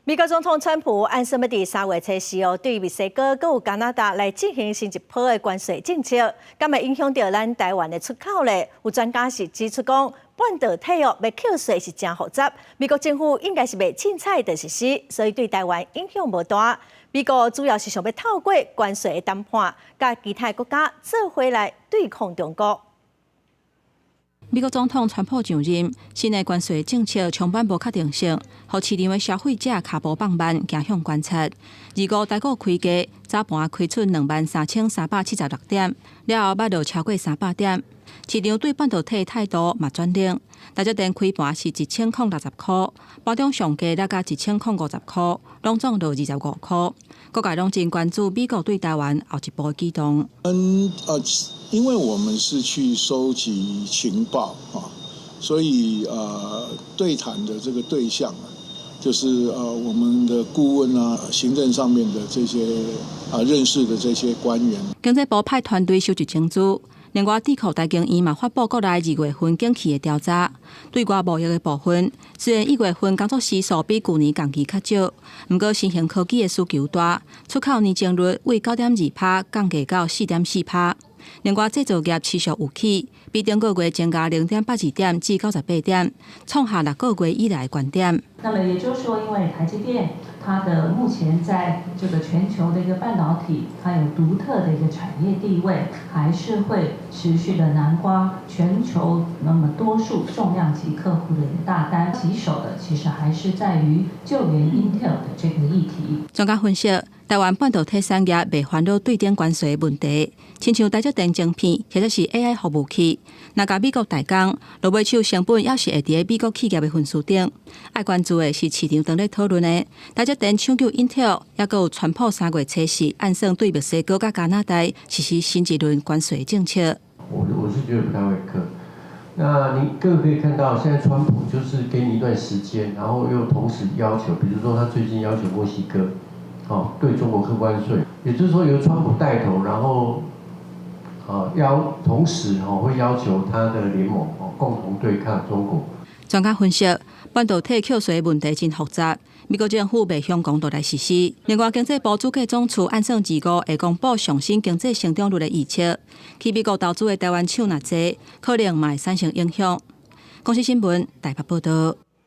美國總統川普按算欲佇3月初四哦，對墨西哥閣有加拿大來進行新一波的關稅政策，敢會影響著咱台灣的出口咧？有專家是指出講，半導體哦，欲課稅是誠複雜，美國政府應該是袂凊彩就實施，所以對台灣影響無大。美國主要是想欲透過關稅的談判，佮其他國家做伙來對抗中國。美國總統川普上任，新的關稅政策充滿無確定性，予市場的消費者跤步放慢，驚向觀察。25台股開低，早盤開出23,376點，了後捌落超過300點。市場對半導體態度嘛轉冷，台積電開盤是1060箍，盤中上低落到1050箍，攏總落25箍。各界攏真關注美國對台灣後一步舉動。因為我們是去收集情報啊，所以對談的這個對象啊，就是我們的顧問啊，行政上面的這些啊認識的這些官員。經濟部派團隊收集情資，另外智庫台經院嘛發布國內2月份景氣的調查，對外貿易的部分，雖然1月份工作時數比舊年同期較少，毋過新興科技的需求大，出口年增率為9.2%降低到4.4%。另外，製造業持續有起，比頂個月增加0.82點至98點，創下6個月以來的高點。那麼也就是說，因為台積電它的目前在這個全球的一個半導體，它有獨特的一個產業地位，還是會持續的囊括全球那麼多數重量級客戶的一個大單。棘手的其實還是在於救援 Intel 的這個議題。專家分析，台灣半導體產業袂煩惱對等關稅的問題，親像台積電晶片或者是 AI 服務器，若佮美國代工，落尾手成本猶是會佇美國企業的分數頂。愛關注的是市場當咧討論的，台積電搶救 Intel，猶閣有川普3月初四按算對墨西哥佮加拿大實施新一輪關稅政策。我是覺得不太會課。那你各位可以看到，現在川普就是給你一段時間，然後又同時要求，比如說他最近要求墨西哥，哦，對中國課關稅，也就是說由川普帶頭，然後，啊要同時哦會要求他的聯盟哦共同對抗中國。專家分析，半導體課稅問題真複雜，美國政府袂向公道來實施。另外，經濟部主計總處按算25會公布上新經濟成長率的預測，去美國投資的台灣廠若濟，可能嘛會產生影響。公視新聞台北報道。